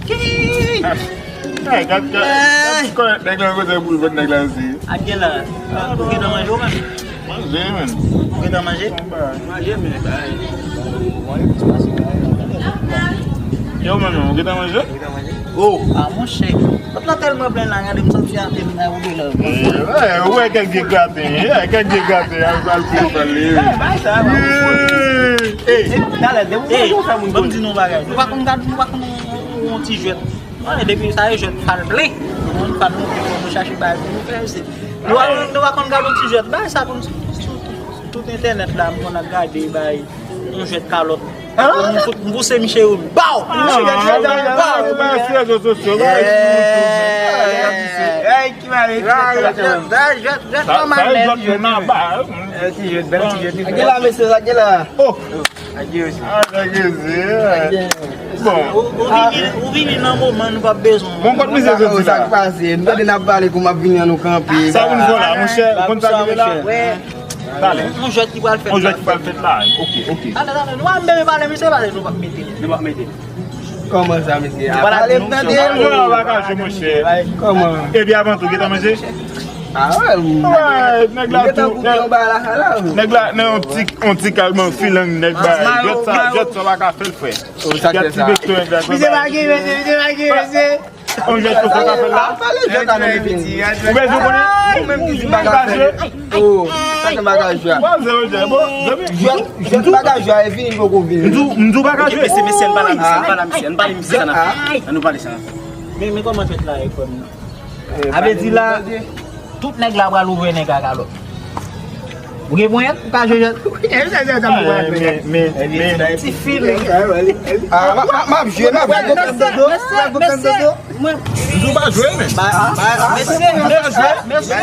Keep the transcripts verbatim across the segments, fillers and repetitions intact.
Hey, gad, gad, gad ti kòlèt nèg la, kote pou l vòt nèg la osi. Ak gen la, ou gentan manje ou menm? Manje, menm. Ou gentan manje? Manje, menm. Yo, menm, ou gentan manje? Oh, ah, monchè. Kot la tèlman plen la, gade, m santi atè m nan woule la. Eh, ou wè kèk vye graten, eh, kèk vye graten, al, al pran li. Bay sa, bay sa. Eh, talè, depi ou fè moun ban m di nou yon bagay. Nou pa konn gade, nou pa konn yon ti jwèt. Mwen, depi sa e jwèt pa l plen. Mwen pa nou pou nou chache bagay pou nou fè, se nou pa konn, nou pa konn gade yon ti jwèt. Bay sa konn sou, sou, sou tout entènèt la, m konn ap gade bay yon jwèt kalòt. M fout, m pouse misye yo. Baw! Misye gade jwèt la, baw! Bay sou rezo sosyo, bay sou YouTube. Hey, ki mare, ki jwèt, jwèt, jwèt, jwèt nòmal, men ti jwèt. Ti jwèt, bèl ti jwèt. Gade la, mesye, gade la. Oh! Adye, mesye. Ah, adye, mesye. Bon. Ou, ou vini, ou vini nan moman nou p ap bezwen. Bon, kot misye soti la? Sa k pase? M tande n ap pale kou m ap vini an nou kanpe. Sa moun fè la, monchè, ou konn sa ki la? Talè. Yon jwèt ki pral fèt la. Yon jwèt ki pral fèt la. Ok, ok. Talè, talè. Nou pa menm pale, misye pale, nou p ap mete. Nou p ap mete. Kòman sa, mesye? A, pale m tande. Sa jwe nan bagaj, monchè. Kòman? Epi avan tou, gentan manje? Ah, wè, m gentan goute yon bagay la, la, wi. Nèg la, nan yon ti, yon ti kalman filang, nèg ba. Jwèt sa, jwèt sa pa ka fè l, frè. Oh, sa k fè sa? Misye pa gen, mesye, misye pa gen, mesye. Yon jwèt konsa ka fè la. Pale jwèt la, non, mesye. Ou bezwen konnen? Ou menm ki di m pa ka jwe. Oh, sa te bagay jwèt. Bon, zèro zèro. Bon, zèro. Jwèt, jwèt bagay jwèt, e vini, li poko vini. M di w, m di w pa ka jwe. Mesye, mesye, ann pale misye, ann pale misye, ann pale misye, sa n ap fè. Ann nou pale sa n ap fè. Men, men kòman jwèt la ye, frè m nan? A vle di la, tout nèg la pral ouvè nèg a kalòt. Ou gen ponyèt, ou ka jwe jwèt. Men, men, men, men. Ti feeling. Ah, m ap, m ap, m ap jwe, m ap jwe. Mesye, mesye, mesye. M di w pa jwe, men. Mesye, mesye, mesye,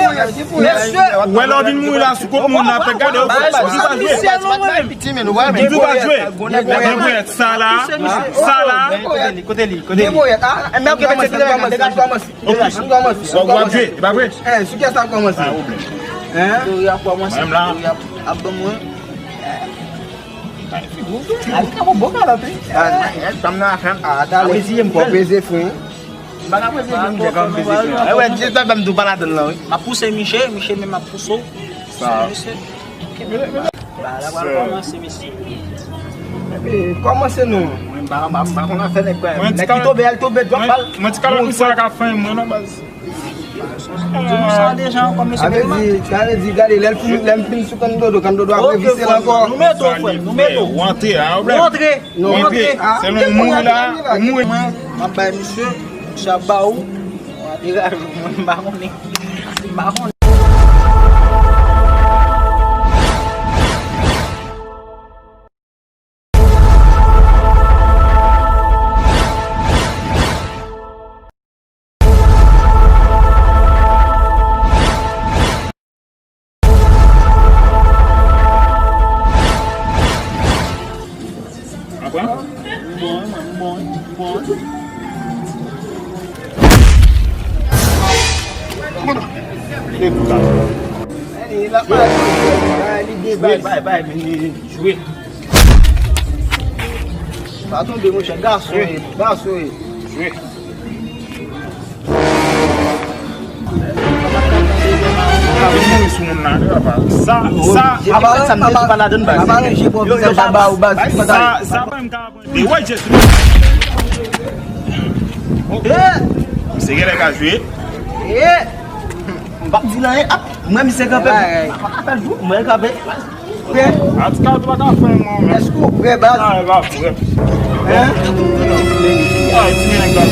mesye. Ou wè lè w vin mouri la sou kont moun nan, fè gade w, m di w pa jwe. M di w pa jwe. Gen ponyèt, sa la, sa la. Kote li, kote li, kote li? Gen ponyèt, ah, men ok, kòmanse, kòmanse, kòmanse. Ok. Sa w ap jwe, e pa vre? Eh, sou kiyès sa ap kòmanse? Hein? Dori ap kòmanse, Dori ap, ap ban mwen. Ay, figi w tou. Ay, ou ka bon kalòt, wi. Ah, talè, fò peze fren. M pa ka peze fren, m te ka peze fren. Eh, wè, di sa ban m tou pa ladann lan, wi. M ap pouse Miche, Miche menm ap pouse w. Sa. Ba, la pral kòmanse, mesye. Epi, kòmanse non. Mwen, m pa, m pa, m pa konn afè nèg, kwè. Nèg ki tonbe, al tonbe, dwòp bal. Mwen, ti kalòt misye a ka fanyen mwen, non, baz. Di nou sa deja, kòm mesye. Sa vle di, sa vle di, gade, lè l fin, lè m fin sou Kandodo, Kandodo ap revise l ankò. Nou mete w, frè, nou mete w. Ou antre, a, ou antre. Nou antre. Se nou mouri la, ou mouri. Mwen, m ap bay misye, misye ap ba ou. Ou antre, mwen, m pa konnen. M pa konnen. Apre? Bon, bon, bon. Li la pa li bay, bay, bay, jwe. Pa tonbe, monchè, gason e, gason e. Jwe. Sa, sa, sa, sa, sa, sa, misye genlè ka jwe. Eh! M p ap di l anyen. Ap, mwen, misye kanpe. Ay, ay. M pa ka fè l tou. Mwen kanpe. Prè? Atika, ou pa ka fè mwen, men. Èske w prè, baz? Ah, e pa prè. Hein? Ah, ti nèg la.